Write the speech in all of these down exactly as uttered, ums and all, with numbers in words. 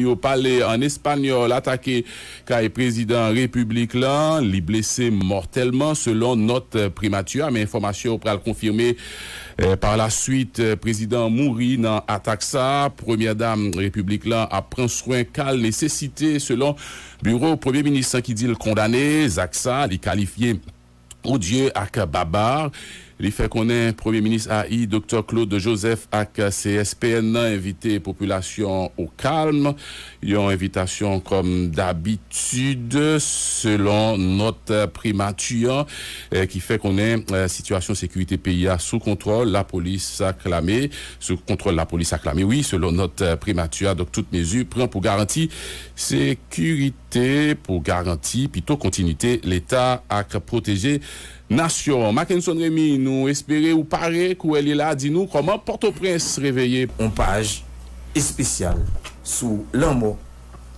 Yo pale an espanyòl, atake kay prezidan repiblik lan, li blese mòtèlman, selon nòt primati a, men enfòmasyon yo pral konfime, eh, pa la swit, eh, prezidan an mouri nan atak sa a. Premyè dam repiblik lan ap pran swen ka l nesesite, selon biwo premye minis lan ki di l kondane zak sa a, li kalifye odye ak babar. Li fè konnen Premye Minis A I, Doktè Claude Joseph ak C S P N nan envite popilasyon o kalm, yon envitasyon kòm dabitid, selon nòt primati an, eh, ki fè konnen, eh, sitiyasyon sekirite peyi a sou kontwòl, lapolis aklame, sou kontwòl lapolis aklame, wi, selon nòt, eh, primati a. Donk, tout mezi pran pou garanti sekirite, pou garanti pito kontinite Leta ak pwoteje nasyon an. Mackenson Remy, nou espere ou pare, kourèl ye la, di nou kòman Pòtoprens reveye. Yon paj espesyal sou lanmò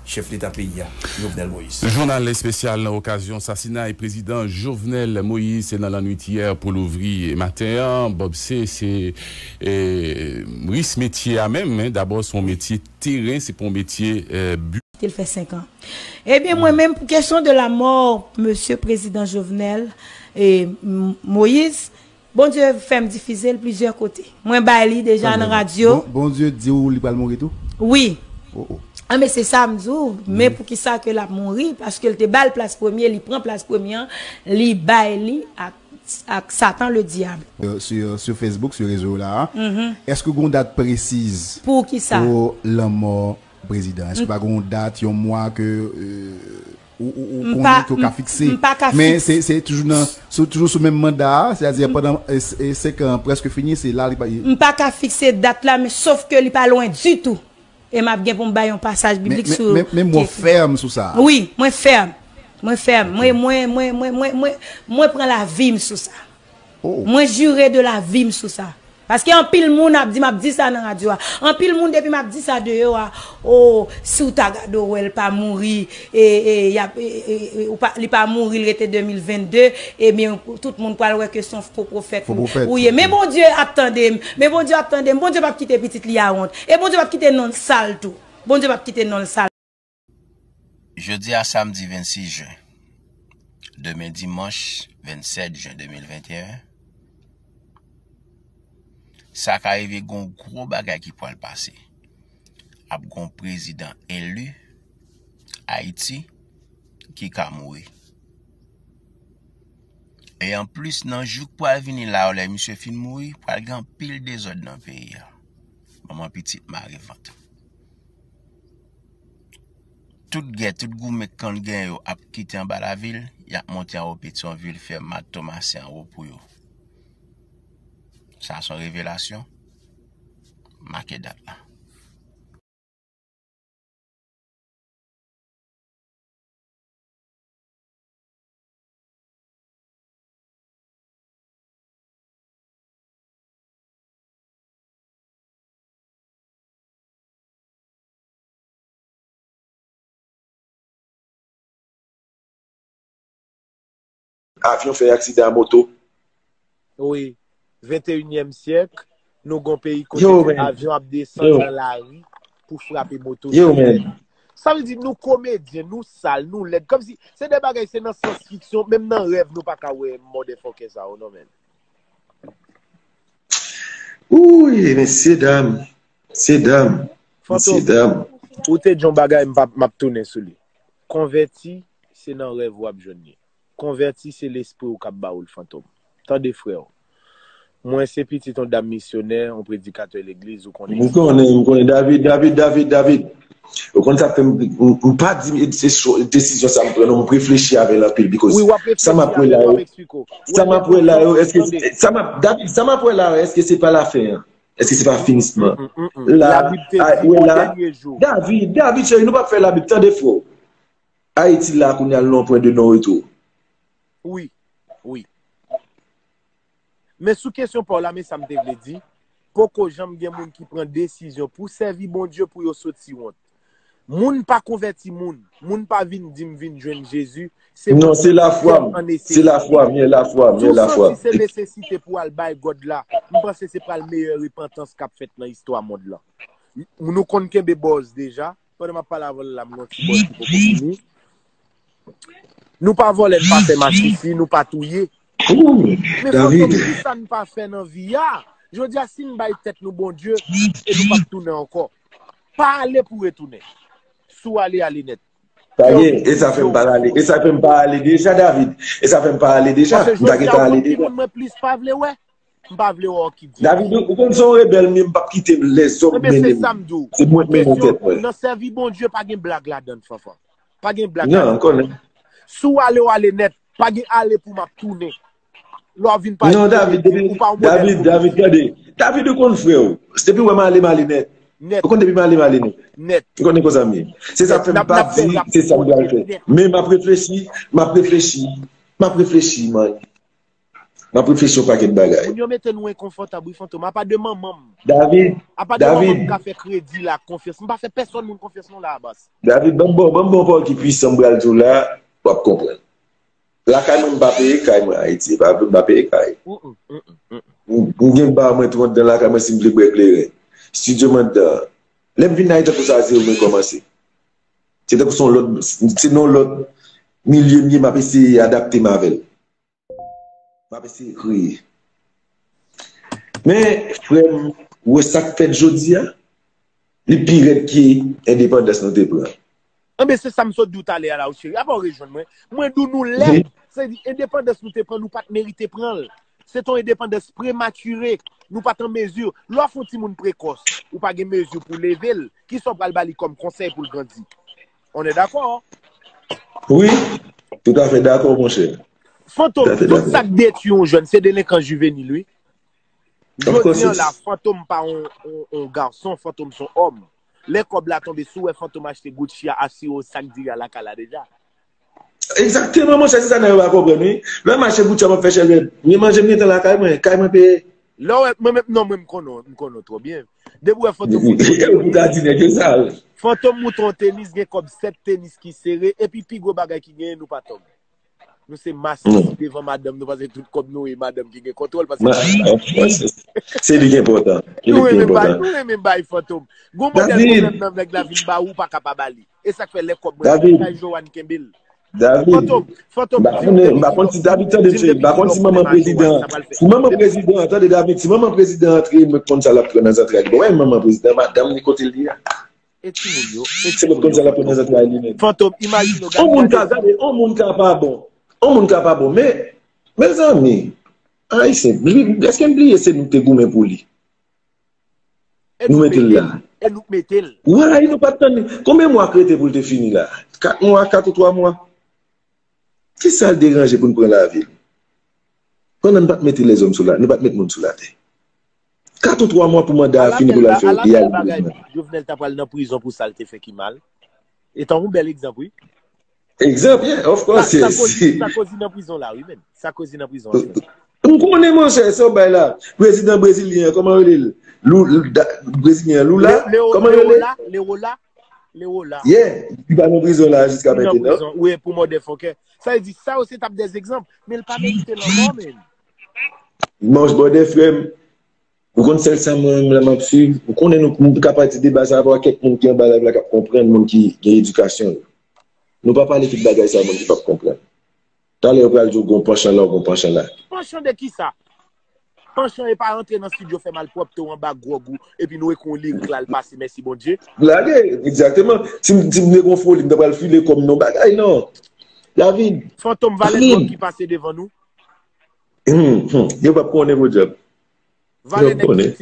chèf Leta peyi a, Jovenel Moïse. Jounal espesyal nan okazyon sasinay prezidan Jovenel Moïse, se nan lannwit yè pou louvri maten an. Bob, se, se, eh, ris metye a menm, hein. Dabò, se yon metye teren, se pa yon metye, eh, bi- Te l fè senk an. Ebyen, mwen menm, pou kesyon de la mò mesye prezidan Jovenel e M-, Moïse, Bondye fè m difize l plizyè kote. Mwen bay li deja nan radyo. Bon, Bondye di w li pral mouri tou? Wi. Oh, oh. Ah, men se sa m di w. Men poukisa ke l ap mouri? Paske l te ba l plas premye, li pran plas premye an, li bay li ak, ak Satan le diab. Euh, sur, sur Facebook, sur rezo la, èske gon dat presiz pou lanmò prezidan? Èske pa gon dat, yon mwa ke, euh, ou, ou, ou konnen ke w ka fikse? M pa ka fikse. Men se, se toujou nan, se toujou sou menm manda a, sètadi pandan, e, e, senk an prèske fini, se la li pa. M pa ka fikse dat la, men sof ke li pa lwen ditou. E m ap gen pou m bay yon pasaj biblik sou. Men, men, men mwen fèm sou sa. Wi, mwen fèm. Mwen fèm. Mwen, mwen, mwen, mwen, mwen, mwen, mwen pran lavi m sou sa. Oh. Mwen jire de lavi m sou sa. Paske anpil moun ap di, m ap di sa nan radyo a. Anpil moun depi m ap di sa deyò a, oh, si w ta gade w wè l pa mouri, e, e, y ap, e, e, e, ou pa, li pa mouri, l rete de mil vennde, ebyen, tout moun pral wè ke se yon fo pwofèt ou ye. Men Bondye ap tande m, men Bondye ap tande m, Bondye p ap kite pitit li a wont, e Bondye p ap kite non l sal tou. Bondye p ap kite non l sal. Jodi a samdi vennsis jen, demen dimanch vennsèt jen de mil venteyen, sa ka rive gon gwo bagay ki pral pase. Ap gon prezidan eli Ayiti ki ka mouri. E anplis, nan jou k pral vini la yo, lè misye fin mouri, pral gen anpil dezòd nan peyi a. Manman pitit mare vant. Tout gè, tout goumen k konn gen yo ap kite anba lavil, y ap monte anwo Petyonvil, fè mat Tomasen anwo pou yo. Sa se yon revelasyon. Make dat la. Avyon fè aksidan a moto. Wi, venteyinyèm syèk, nou gon peyi kote ke avyon ap desann nan lari pou frape moto sivil. Sa vle di nou komedyen, nou sal, nou lèd. Kòmsi se de bagay, se nan sans fiksyon, menm nan rèv nou pa ka wè mòdèfòkè sa yo non, men. Wouy, mesye dam, mesye dam, mesye dam. Ou te di yon bagay, m p ap, m ap tounen sou li. Konvèti, se nan rèv w ap jwenn li. Konvèti, se lespri w k ap ba ou l, Fantom. Tande, frè. Mwen se pitit yon dam misyonè, yon predikatè legliz, ou konnen. M konnen, m konnen. David, David, David, David. Ou konn sa k fè m, m, m pa di m, se cho-, desizyon sa m pran, non, m reflechi avè l anpil, because sa m ap wè la yo, sa m ap wè la yo, èske, sa m ap, David, sa m ap wè la yo, èske se pa lafen an? Èske se pa finisman? La, Labib te di, o dènye jou. David, David, cheri, nou p ap fè Labib, tande, frè. Ayiti la, kounye a, l nan yon pwen de non retou. Wi, wi. Men sou kesyon pa w la, men sa m te vle di, poko janm gen moun ki pran desizyon pou sèvi Bondye pou yo soti wont. Moun pa konvèti moun, moun pa vin di m vin jwenn Jezi, se non, se lafwa m, se lafwa m, se lafwa m, se lafwa m. Si w santi se nesesite pou w al bay God la, m panse se pral meyè repantans k ap fèt nan istwa mond lan. Nou konn kenbe buzz deja, pandan m ap pale avè l la, m gen yon ti bòz ki poko fini. Nou pa vòlè, n pa fè masisi, nou pa touye. Men Fantom, kisa n pa fè nan vi a? Jodi a, si n bay tèt nou Bondye, e nou p ap tounen ankò. Pa ale pou retounen. Si w ale, ale nèt. Sa ye, e sa fè m pa ale, e sa fè m pa ale deja, David. E sa fè m pa ale deja. M ta gentan ale deja. Paske jodi a, ou konn ki moun mwen plis pa vle wè? M pa vle wè Oki di. David, ou konn se yon rebèl, men m p ap kite lèzòm mennen m. Se mwen k mennen tèt mwen. Nan sèvi Bondye, pa gen blag ladan l, Fanfan. Pa gen blag ladan l. Non, m konnen. Si w ale, w ale nèt. Pa gen ale pou m ap tounen. Lè w vin pale de Bondye, ou pa yon modèl pou Bondye. Non, David, David, tande. David, ou konn frè w. Depi w wè m ale, m ale nèt. Ou konn depi m ale, m ale nèt. Ou konnen konsa m ye. Se sa fè m p ap di, se sa m pral fè. Men m ap reflechi, m ap reflechi, m ap reflechi, man. M ap reflechi yon pakèt bagay. Moun yo mete nou enkonfòtab, wi, Fantom. Apa de manman m. David, apa de manman m ka fè kredi la konfyans. M pa fè pèsòn moun konfyans non la, bas. David, ban m bon, ban m bon pawòl ki pwisan m pral di w la, w ap konprann. Lakay mwen, m pa peye kay mwen Ayiti. M pa, m pa peye kay. M, m gen ba mwen tou anndan lakay mwen si m vle bwè kleren. Estidyo m anndan. Lè m vin Ayiti, tankou sa, se ou mwen kòmanse. Se tankou se yon lòt, se nan yon lòt milye m ye, m ap eseye adapte m avè l. M ap eseye kreye. Men, frè m, ou wè sa k fèt jodi a? Li pi rèd ke endepandans nou te pran. Enben, se sa m sot di w talè a la, wi, cheri. Apa w rejwenn mwen? Mwen di w nou lèd. Se di, endepandans nou te pran, nou pa t merite pran l. Se t yon endepandans prematire. Nou pa t an mezi. Lè w fè yon timoun prekòs, ou pa gen mezi pou leve l, kisa w pral ba li kòm konsèy pou l grandi? On est d'accord? Wi, toutafè dakò, monchè. Fantom, tout sa k detwi yon jèn, se delenkans jivenil, wi. Jodi an la, Fantom pa yon, yon, yon gason, Fantom se yon òm. Lè kòb la tonbe, si w wè Fantom achte Gucci a, asire w sak diri a lakay la deja. Egzakteman, monchè, se sa nèg yo pa konprann, wi. Lè m achte Gucci a, m ap fè chèlbè. Men manje m gentan lakay mwen, kay mwen peye. Lè w wè, mwen menm, non, mwen m konnen w, m konnen w twò byen. Depi w wè Fantom moute yon tenis, Fantom moute yon tenis, gen kòb sèt tenis ki sere, epi pi gwo bagay ki genyen, nou pa tòg. Nou se mas devan madanm nou, paske tout kòb nou e madanm ki gen kontwòl, paske se li ki enpòtan. Se li ki enpòtan. Nou renmen bay, nou renmen bay Fantom. Gon modèl pwoblèm nan nèg la vin ba ou, ou pa ka pa ba li. E sa k fè lè kòb mwen vin kay Joanne kenbe l. David, Fantom, Fantom, m pa konn, m pa konn si David tande, m pa konn si manman prezidan, si manman prezidan, tande David, si manman prezidan antre, mwen konn sa l ap pran nan zantray li. Bon, wè manman prezidan, madanm li kote l ye a. E timoun yo, e timoun yo. Se lòt konn sa l ap pran nan zantray li menm. Fantom, imajine w gade. On moun ka, gade, on moun ka pa bon. On moun ka pa bon, men, mezanmi, Ayisyen, èske n bliye se nou k te goumen pou li? Nou mete l la. E nou k mete l. Wi, nou pa t tann li. Konbyen mwa k rete pou l te fini la? Kat mwa, kat ou twa mwa? Kisa l deranje pou n pran lavi l? Pandan n pa t mete lèzòm sou la, nou pa t met moun sou latè. Kat ou twa mwa pou manda a fini pou l al fè, li al nan prizon. Jovenel ta pral nan prizon pou sa l te fè ki mal. E tankou bèl egzanp, wi. Egzanp, yeah, of course. Sa, Sarkozy, Sarkozy nan prizon la, wi, men. Sarkozy nan prizon an. M konnen, monchè, sa w bay la. Prezidan brezilyen an, kòman yo rele l? Lou-, da-, brezilyen an, Lula? Kòman yo rele l? Leola, Leola, Leola. Yeah, li pa nan prizon la jiska mentnan. Wi, pou mòdè fòkè. Sa vle di, sa yo se t ap dè egzanp. Men l pa merite lanmò, men. Monchè, brother, frè m, ou konn sèl sa mwen menm la m ap swiv. Ou konnen nou, nou ka pati deba sa avè kèk moun ki anba live la k ap konprann, moun ki gen edikasyon yo. Nou pa pale tout bagay sa moun ki p ap konprann. Talè yo pral di w gon panchan la, gon panchan la. Panchan de kisa? Panchan e pa rantre nan estidyo fè malpwòpte w anba gwòg ou, epi nou ekri yon lirik la, l pase, mèsi Bondye. Lage, egzakteman. Si m, si m te gon foli, m ta pral file kò m nan bagay, non. David. Fantom, valè dwòg ki pase devan nou. Hmm, hmm. Yo p ap konnen, podyab. Yo p ap konnen.